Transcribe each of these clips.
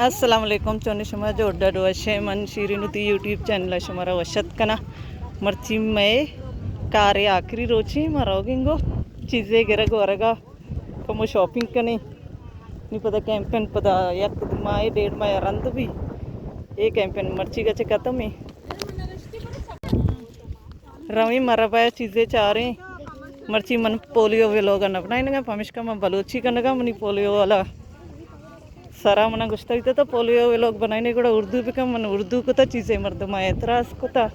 السلام علیکم، چون شما؟ جوڑ ڈاڈ وش ئے؟ من شیرین وتی یوٹیوب چینل ءَ شمارا وش اتک کناں۔ مرچی مئے کارے آخری روچی، ما روگیں گوں چیزے گرگ ورگا، کمو شاپنگ کنیں۔ نی پدا کیمپین پدا یک ماہ ڈیڑھ ماہ رند بی، اے کیمپین مرچی گچ ختم ایں۔ رویں مربع ءَ چیزے چاریں۔ مرچی من پولیو ویلوگ ءَ نہ بنائینگاں، پمیشکا من بلوچی کنگاں، منی پولیو والا سرا منا گوشتا بیتا تو پولیو ویلوگ بنائینے گڑا اردو بکن، من اردو کتا، چیزے مردم ءَ اعتراض کتا۔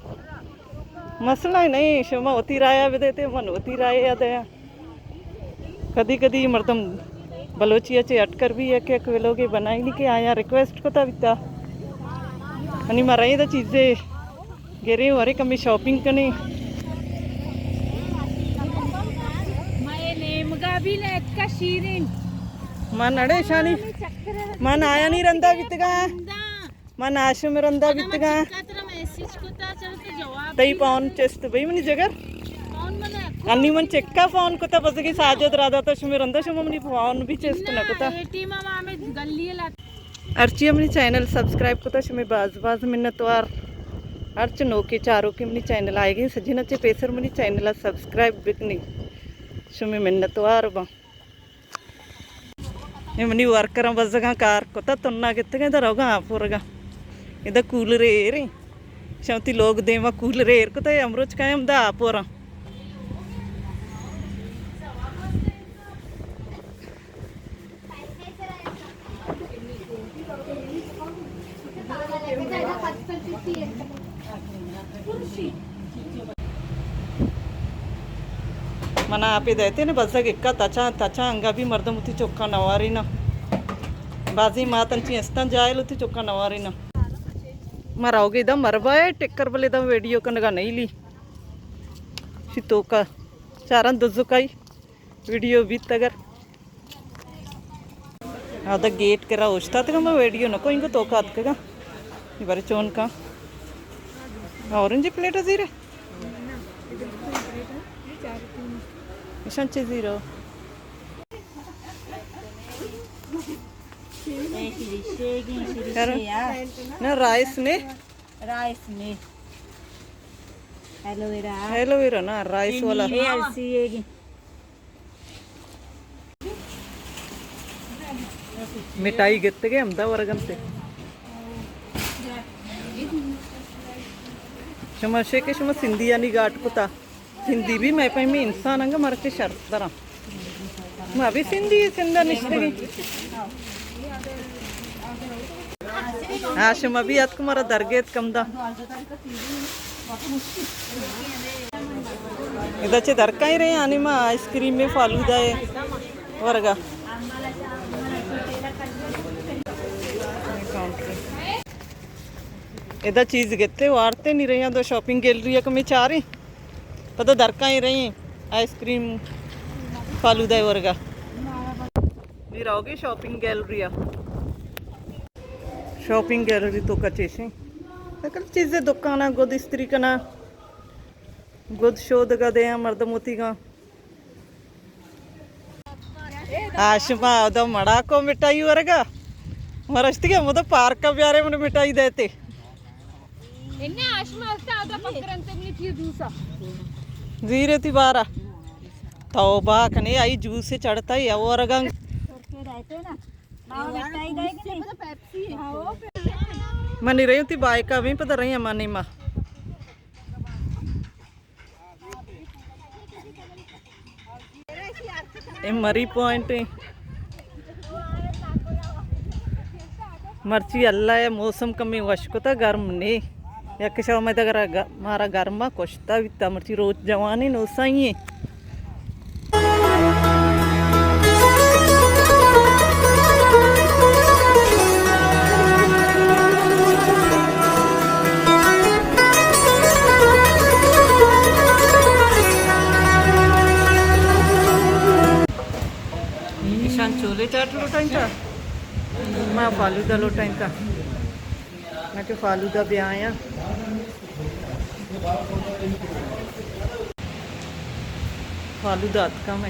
مسئلہ نہیں، شما وتی رائے بدیتے، من وتی رائے دیاں۔ کدی کدی مردم بلوچی ءَ چہ اٹکر بی، یک یک ویلوگے بنائینی کہ آیاں ریکویسٹ کتا بیتا۔ منی مرائیں دا چیزے گریں ورے کمی شاپنگ کنیں۔ مئے نیمگا بھی لہتکا شیرین۔ من اڑے شانی، من آیانی رندا بیتگاں۔ من آشم رندا بیتگاں۔ تئی پاؤن چست بئی منی جگر۔ انی من چکا فون کتا بزگی ساجد را داتا شمی رندا، شما منی فون بھی چست نہ کتا۔ ہرچی منی چینل سبسکرائب کتا شمی باز باز منتوار۔ ہرچ نوکی چاروکی منی چینل آئیگی سجینا چے پیسر منی چینل سبسکرائب بکنی، شمی منتوار باں۔ اے منی ورکراں بزگاں کار کتا، تنا گتگاں، ادا روگاں آپ ورگاں۔ ادا کولر ایر ایں۔ شاں وتی لوگ دیما کولر ایر کتا، اے امروچ کائیں ہمدا آپ وراں۔ منا آپے دئیتے نہ بزگ اکا تچاں، تچاں انگا بھی مردم وتی چکاں نوارینا۔ بازیں مات انچیں استاں جاہل وتی چکاں نوارینا۔ ما روگے داں مربع ءَ ٹکر بلے داں ویڈیو کنگا نہیں لی۔ شی توکا چاراں دزکائی ویڈیو بیت اگر۔ آ دا گیٹ کرا اوشتاتگاں، ما ویڈیو نہ کو، انگو توکا اتکگاں۔ اے بارے چون کاں۔ اورنج پلیٹ زیرے؟ اشان چے زیرو؟ نہ رائس نے؟ رائس نے۔ ایلوویرا۔ ایلوویرا نا، رائس والا۔ اے السی اے گی۔ مٹھائی گتگے ہمدا ورگن تے۔ شما شے کہ شما سندھیانی گاٹ کتا۔ سندھی بھی مئے پیمیں انسان انگا مرچی شرتر اں۔ ما بھی سندھی، سندھا نشتگیں۔ ہاں، شما بھی اتک مارا درگیت کم دا۔ ادا چہ درکائیں رہے آنی ما آئس کریم میں فالودہ ہے ورگا۔ ادا چیز گتے وارتے نی رہے آں، دو شاپنگ گیلری کمی چاریں۔ پدا درکائیں رہی آئس کریم فالودہ ورگا۔ نی راوگی شاپنگ گیلری ءَ۔ شاپنگ گیلری توکا چیشیں۔ سکل چیزے دکانا گد استری کنا۔ گد شودگا دیاں مردم وتیگاں۔ آشما ادا مڑا کو مٹھائی ورگا۔ مرشتگے مدو پارکا بیارے من مٹھائی دیتے۔ انا آشما استا ادا پکرن تے منی چیز دوسا۔ زیرے تی بارا۔ توبہ کنے آئی جوس چڑھتا ہے اور گنگ۔ منی رہی تی بائے کا بھی پتہ رہی ہے مانی ماں۔ اے مری پوائنٹ ایں۔ مرچی اللہ ءَ موسم کمی وش کتا، گرم نے۔ یک شو میں دگر گ-، مارا گرما کشتا بیتا، مرچی روچ جوانی نوسائی ایں۔ ایشان چولے چاٹ لوٹائیں تا، ما فالودہ لوٹائیں تا۔ میں کہ فالودہ بیایاں۔ فالودہ اتکا میں۔